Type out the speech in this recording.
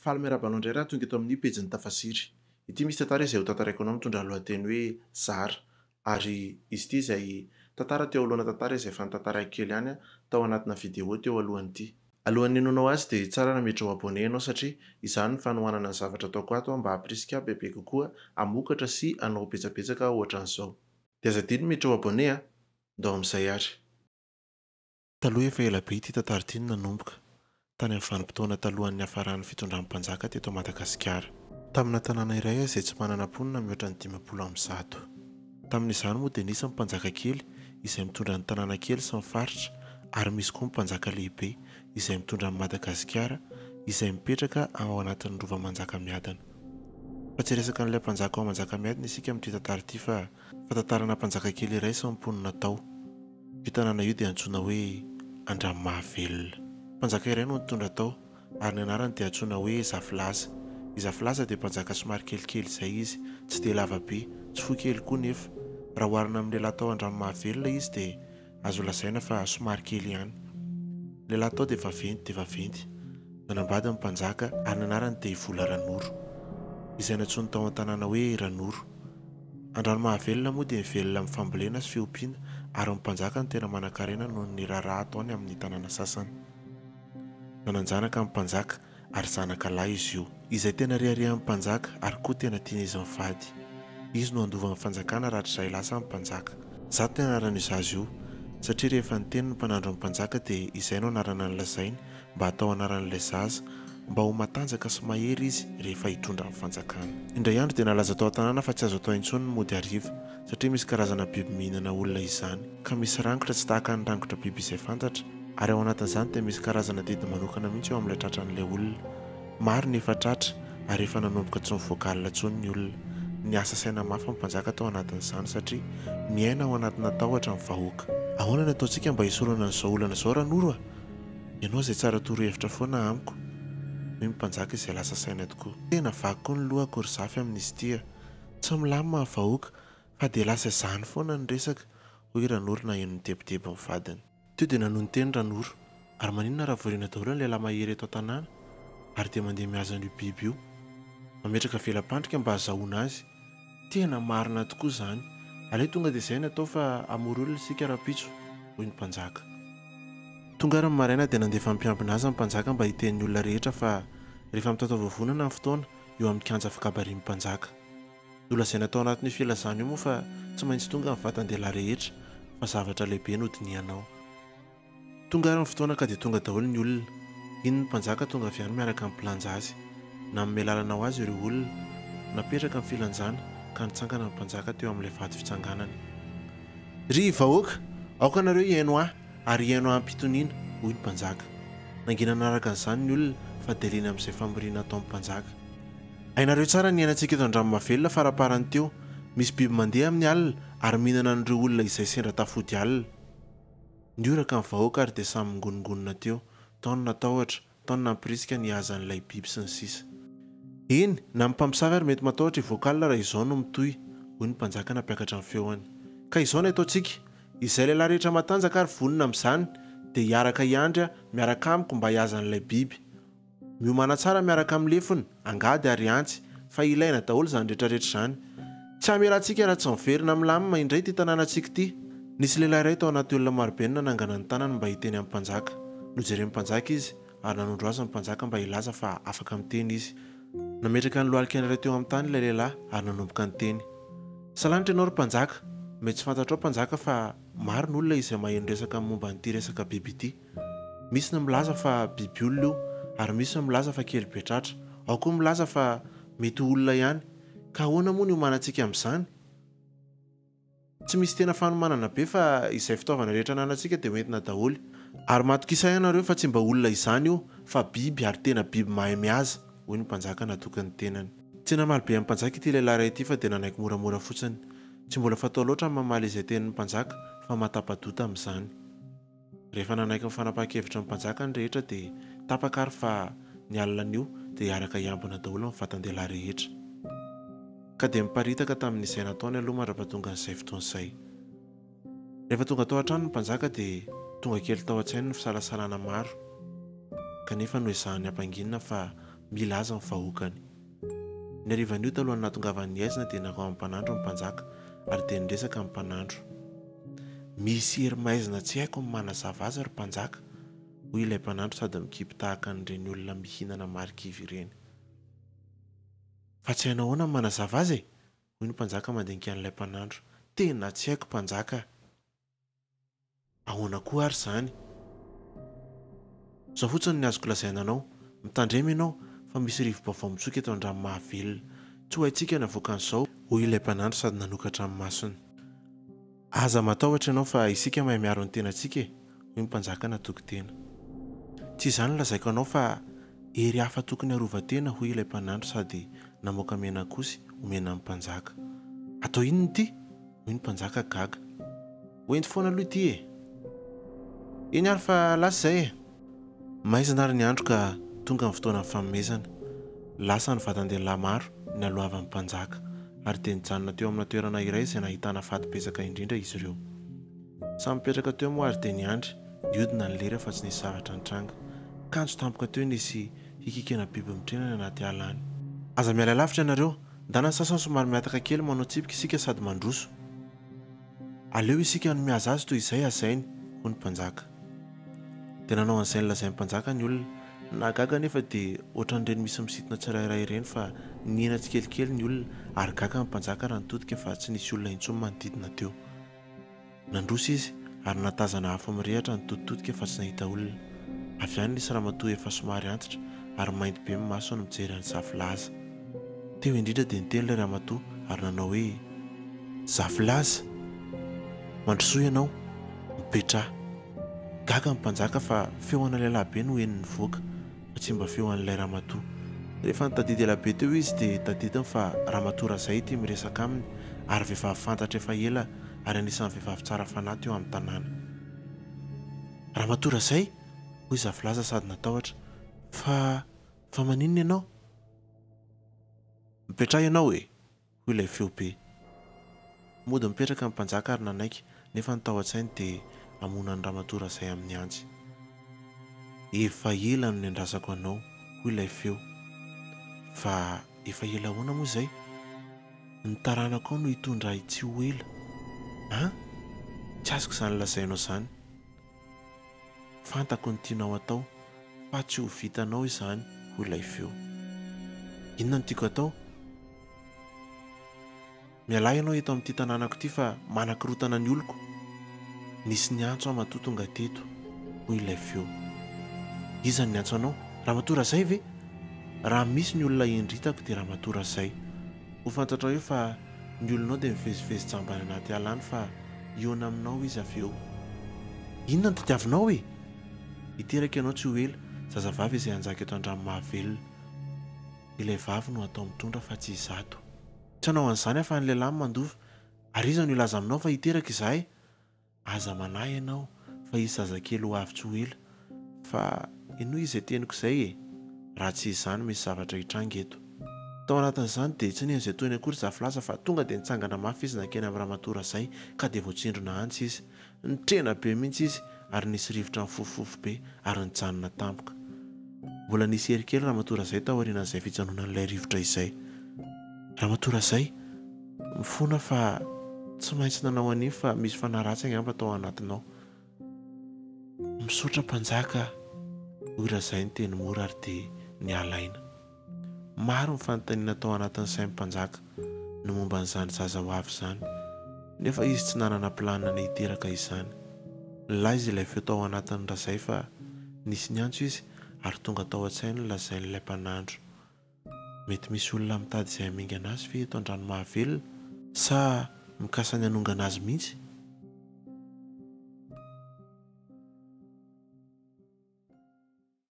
Faly miarahaba anao indray raha tonga eto amin'ny pejin'ny Tafasiry. Ity misy tantara izay ho tantaraiko anao mitondra ny lohateny hoe Zara. Ary izy ity izay tantara teo alohana tantara izay efa notantaraiko kely ihany tao anatina vidéo teo alohan'ity. Alohan'ny hinoanao azy dia tsara raha miditra ho abonné ianao satria izany no fanohanana ny zavatra ataoko ato mba hampirisika ahy bebe kokoa hamokatra sy hanao betsabetsaka ohatran'izao. Dia aza adino ny miditra ho abonné a! Ndao amin'izay ary. Taloha efa ela be ity tantara ity no nanomboka, tany amin'ny vanim-potoana talohan'ny niafaran'ny fitondran'ny mpanjaka teto Madagasikara. Tamina tanàna iray izay tsy manana mponina mihoatra ny 150. Tamin'izany moa dia nisy ny mpanjaka kely izay mitondra ny tanàna kely sy ny faritra ary misy koa ny mpanjaka lehibe izay mitondra an'i Madagasikara izay mipetraka ao anatin'ny rova Manjakamiadana. Fa tsy hiresaka an'ilay mpanjaka ao Manjakamiadana isika amin'ity tantara ity fa fa tantarana mpanjaka kely iray sy ny mponina tao. Io tanàna io dia antsoina hoe Andranomahavelona. Mpanjaka iray no nitondra tao ary ny anarany dia antsoina hoe Zafilaza. I Zafilaza dia mpanjaka somary kelikely izay izy, tsy dia lava be, tsy fohy kely koa nefa. Raha oharina amin'ny lehilahy tao Andranomahavelona izy dia azo lazaina fa somary kely ihany. Ny lehilahy tao dia vaventy dia vaventy. Nanambady ny mpanjaka ary ny anarany dia i Vola Ranoro, izay nantsoiny tao an-tanàna hoe Ranoro. Andranomahavelona moa dia mivelona amin'ny fambolena sy fiompiana ary ny mpanjaka no tena manankarena noho ny raharaha ataony amin'ny tanàna sasany. Nanan-janaka ny mpanjaka ary zanaka lahy izy io. Izay tena reharehan'ny mpanjaka ary koa tena tian'izy mivady. Izy no handova ny fanjakana rahatrizay lasa ny mpanjaka. Zato ny anaran'io zaza io, satria rehefa niteny ny mpanandro ny mpanjaka dia izay no anarana nolazainy mba hatao anaran'ilay zaza, mba ho matanjaka sy mahery izy rehefa hitondra ny fanjakana. Indray andro dia nalaza tao an-tanàna fa tsy azo atao intsony ny mody hariva, satria misy karazana biby mihinana olona izany, ka misy rangotra tsy tahaka ny rangotra biby izay fantatra, ary ao anatin'izany dia misy karazana didy manokana mihitsy eo amin'ilay tratran'ilay olona. Maro ny efa tratra ary efa nanomboka tsy nivoaka alina intsony ny olona. Niasa saina mafy ny mpanjaka tao anatin'izany satria miaina ao anatina tahotra ny vahoaka. Ahoana ny ataontsika mba hisorona an'izao olana izao Ranoro a? Ianao izay tsara torohevitra foana amiko, hoy ny mpanjaka izay lasa saina tokoa. Tena vaky koa ny lohako ry Zafy amin'izy ity a! Tsy milamina ny vahoaka fa dia lasa izany foana ny resaka, hoy Ranoro naheno ny tebitebin'ny vadiny. Teo dia nanohy niteny Ranoro, ary maninona raha voriana daholo ny lehilahy mahery eto an-tanàna ary dia mandeha mihaza an'io biby io? Mametraka vela-pandrika mba hazahoana azy. Tena marina tokoa izany. Aleo tonga dia izay no atao fa hamory olona isika rahampitso, hoy ny mpanjaka. Tonga ary ny maraina dia nandefa ny mpiambina azy ny mpanjaka mba hiteny ny olona rehetra fa rehefa mitataovovonana ny fotoana eo amin'ny kianja fikabarian'ny mpanjaka. Nolazaina tao anatin'io filazana io moa fa tsy maintsy tonga ny vatan-dehilahy rehetra fa zavatra lehibe no dinihana ao. Tonga ary ny fotoana ka dia tonga daholo ny olona. Iny ny mpanjaka tonga avy any miaraka amin'ny mpilanja azy. Nanome lalana ho azy ireo olona. Napetraka ny filanjana ka nitsangana ny mpanjaka teo amin'ilay vato fitsanganany. Ry vahoaka! Aoka nareo hihaino ahy ary hihaino ahy am-pitoniana, hoy ny mpanjaka. Nangina nanaraka an'izany ny olona fa dia liana amin'izay famoriana ataon'ny mpanjaka. Hainareo tsara ny iainantsika eto Andranomahavelona faraparany teo. Misy biby mandeha amin'ny alina ary mihinana an'ireo olona izay sendra tafody alina. Nihoraka ny vahoaka ary dia samy mingonongonona teo, tao ny natahotra, tao ny nampirisika ny hihaza an'ilay biby sy ny sisa. Eny, na ny mpamosavy ary mety matahotra hivoaka alina raha izao no mitohy, hoy ny mpanjaka nampiakatra ny feony. Ka izao no ataontsika, izay lehilahy rehetra matanjaka ary vonona amin'izany dia hiaraka hiandry miaraka amiko mba hihaza an'ilay biby. Miomàna tsara miaraka amin'ny lefona, angady ary antsy, fa ilaina daholo izany rehetrarehetra izany. Tsy hamela antsika raha tsy miverina milamina indray ity tanànantsika ity. Nisy lehilahy iray tao anaty olona marobe no nanangana ny tanany mba hiteny amin'ny mpanjaka. Nojeren'ny mpanjaka izy, ary nanondro azy ny mpanjaka mba hilaza fa afaka miteny izy. Nametraka ny lohalikany iray teo amin'ny tany ilay lehilahy ary nanomboka niteny. Salanitra ianao ry mpanjaka! Mety tsy fantatrao mpanjaka fa maro ny olona izay maheno resaka momba an'ity resaka biby ity. Misy ny milaza fa biby olona io ary misy ny milaza fa kely be tratra. Ao koa ny milaza fa mety ho olona ihany. Ka ahoana moa ny hiomanantsika amin'izany? Tsy misy tena fanomanana be fa izay fitaovana rehetra ananantsika dia hoentina daholo. Ary matokisa ianareo fa tsy mba olona izany io fa biby ary tena biby mahay mihaza, hoy ny mpanjaka natoky ny tenany. Tsy namaly be amin'ny mpanjaka ity lehilahy iray ity fa dia nanaiky moramora fotsiny. Tsy mbola fatao loatra ny mamaly izay tenin'ny mpanjaka fa matapa-doha tamin'izany. Rehefa nanaiky ny fanapahan-kevitry ny mpanjaka ny rehetra dia tapaka ary fa ny alina anio dia hiaraka hiambina daholo ny vatan-dehilahy rehetra. Ka dia niparitaka tamin'izay nataony aloha mandra-pahatongan'izay fotoana izay. Rehefa tonga tao an-trano ny mpanjaka dia tonga kely tao an-tsainy ny fisalasalana maro kanefa noezahany hampanginina fa. mila azy ny vahoakany. Ny harivan'io talohan'ny nahatongavan'ny haizina dia nankao amin'ny mpanandro ny mpanjaka ary dia niresaka ny mpanandro. Misy hery maizina tsy haiko ny manazava azy ry mpanjaka, hoy ilay mpanandro sady mikipy tahaka an'ireny olona mihinana marikivy ireny. Fa tsy hainao ahoana ny manazava azy e? hoy ny mpanjaka mandinika an'ilay mpanandro. Tena tsy haiko mpanjaka a! Ahoana koa ary izany? Izao fotsiny ny azoko lazaina anao, mitandrema ianao fa misy rivo-baovao mitsoka eto Andranomahavelona. Tsy ho haintsika ny avoakan'izao, hoy ilay mpanandro sady nanokatra ny masony. Aza matahotra ianao fa isika mahay miaro ny tenantsika e! hoy ny mpanjaka natoky tena. Tsy izany no lazaiko anao fa hery hafa tokony harovan-tena hoy ilay mpanandro sady namoaka menakosy omena ny mpanjaka. Atao inona ity? hoy ny mpanjaka gaga. Ho ento foana aloha ity e! Eny ary fa lasa izay e! Maizina ary ny andro ka tonga ny fotoanan'ny fanomezana. Lasa ny vatan-dehilahy maro nialohavan'ny mpanjaka, ary dia nijanona teo amina toerana iray izay nahitana faty betsaka indrindra izy ireo. Samy nipetraka teo moa ary dia niandry, nihodina ny lera fa tsy nisy zavatra nitranga. Kanjo tampoka teo nisy hikikana biby mitrena any anaty ala any. Aza miala lavitra ianareo, ndana ny sasany somary mihataka kely manao tsipika isika sady mandroso. Aleo isika no mihaza azy toy izay hazainy, hoy ny mpanjaka. Dia nanao an'izay nolazain'ny mpanjaka ny olona. Ny nahagaga anefa dia ohatran'ireny misy misintona tsirairay ireny fa nihena tsikelikely ny olona ary gaga ny mpanjaka raha nitodika fa tsy nisy olona intsony manodidina teo. Nandroso izy ary nahatazana afo mirehitra nitoditodika fa tsy nahita olona. Avy any nisy ramatoa efa somary antitra ary mainty be ny masony mijery an'i Zafilaza. Teo indrindra dia niteny ilay ramatoa ary nanao hoe, Zafilaza! Mandrosoa ianao! Mipetraha! Gaga ny mpanjaka fa feo ana lehilahy be no henony nivoaka fa tsy mba feo an'ilay ramatoa. Rehefa nitadidy elabe teo izy dia tadidiny fa ramatoa Razay ity miresaka aminy ary vehivavy fantatra efa ela ary anisan'ny vehivavy tsara fanahy teo amin'ny tanàna. Ramatoa Razay! hoy Zafilaza sady natahotra, fa, fa maninona ianao? Mipetraha ianao e! hoy ilay feo be. Mody nipetraka ny mpanjaka ary nanaiky, nefa ny tao an-tsainy dia hamono an'i Ramatoa Razay amin'ny antsy. Efa ela no niandrasako anao, hoy ilay feo. Fa efa ela ahoana moa izay? Ny taranakao no hitondra ahy tsy ho ela. An? Tsy azoko izany lazainao izany. Fantako ny tianao atao, fa tsy ho vitanao izany, hoy ilay feo. Inona no tiako atao? Mialà ianao eto amin'ity tanànako ity fa manakorotana ny oloko. Nisy niantso aho matoa tonga teto, hoy ilay feo. Iza no niantso anao? Ramatoa Razay ve? Raha misy ny olona hendry hitako dia Ramatoa Razay. Ho fantatrao eo fa ny olonao dia mivezivezy jamba any anaty ala any fa hihaona aminao izy avy eo. Inona no tadiavinao e? Hiteraka ianao tsy ho ela, zazavavy izay hanjaka eto Andranomahavelona. Ilay vavy no atao mitondra fa tsy izato. Tsy hanao an'izany aho fa ny lehilahy no mandova. Ary iza no hilaza aminao fa hiteraka izahay? Aza manahy ianao fa hisy zazakely ho avy tsy ho ela. Fa henoy izay teniko izay e! Raha tsy izany misy zavatra hitranga eto. Tao anatin'izany dia tsy nino izay tohiny akory Zafilaza fa tonga dia nitsangana mafy izy nankeny amin'i Ramatoa Razay ka dia voatsindrona antsy izy. Nitrena be mihitsy izy ary nisy rivotra nifofofofo be ary nijanona tampoka. Mbola nisy hery kely Ramatoa Razay taorianan'izay fijanonan'ilay rivotra izay. Ramatoa Razay, mifona fa tsy maintsy nanao an'iny fa misy fanahy ratsy angamba tao anatinao. Misaotra mpanjaka a! hoy Razay niteny mora ary dia niala aina. Maro ny fanontaniana tao anatin'ny sain'ny mpanjaka ny momba an'izany zaza ho avy izany, nefa izy tsy nanana planina ny hiteraka izany. Nilaza ilay feo tao anatin'i Razay fa nisy niantso izy ary tonga tao an-tsainy ny lazain'ilay mpanandro. Mety misy olona mitady izay hamingana azy ve eto Andranomahavelona sa mikasa ny hanongana azy mihitsy?